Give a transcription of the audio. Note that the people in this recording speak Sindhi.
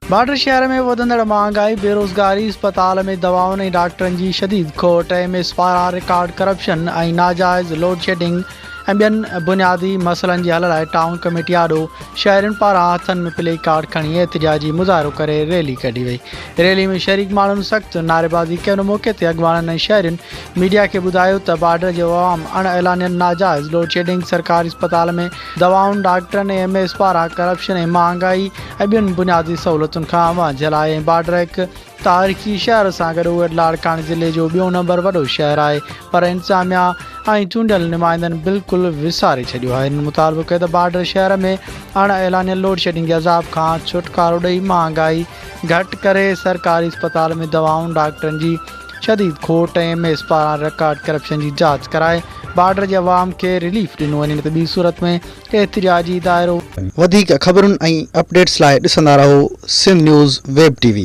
بارڊر شهر ۾ وڌندڙ مهانگائي، بيروزگاري، اسپتال ۾ دوائن ۽ ڊاڪٽرن جي شديد کوٽ، ايم ايس پاران رڪارڊ ڪرپشن ۽ ناجائز لوڊشيڊنگ ۽ ٻين بنيادي مسئلن جي حل لاء ٽائون ڪميٽي آڏو شهرين پاران هٿن ۾ پلي ڪارڊ کڻي احتجاجي مظاهرو ڪري ريلي ڪڍي وئي. ريلي ۾ شريڪ ماڻهن سخت نعريبازي ڪئي ان موقعي تي اڳواڻن ۽ شهرين ميڊيا کي ٻڌايو ته بارڊر جو عوام اڻ اعلانيل ناجائز لوڊشيڊنگ، سرڪاري اسپتال ۾ دوائن، ڊاڪٽرن ۽ ايم ايس پاران ڪرپشن ۽ مهانگائي ۽ ٻين بنيادي سهولتن کان وانجهيل آهي ۽ بارڊر هڪ تاريخي شهر سان گڏوگڏ لاڙڪاڻي ضلعي جو ٻيون نمبر وڏو شهر آهي پر انتظاميا ۽ چونڊيل نمائندن بلڪل وساري ڇڏيو آهي. هنن مطالبو ڪيو ته بارڊر شهر ۾ اڻ اعلانيل لوڊشيڊنگ جي عذاب کان ڇوٽڪارو ڏئي مهانگائي گهٽ ڪري سرڪاري اسپتال ۾ دوائن، ڊاڪٽرن جي شديد کوٽ ۽ ايم ايس پاران رڪارڊ ڪرپشن جي جاچ ڪرائي بارڊر جي عوام کي رليف ڏنو وڃي نه ته ٻي صورت ۾ احتجاجي دائرو وڌيڪ خبرن ۽ اپڊيٽس لاء ڏسندا رهو Sindh news web T V.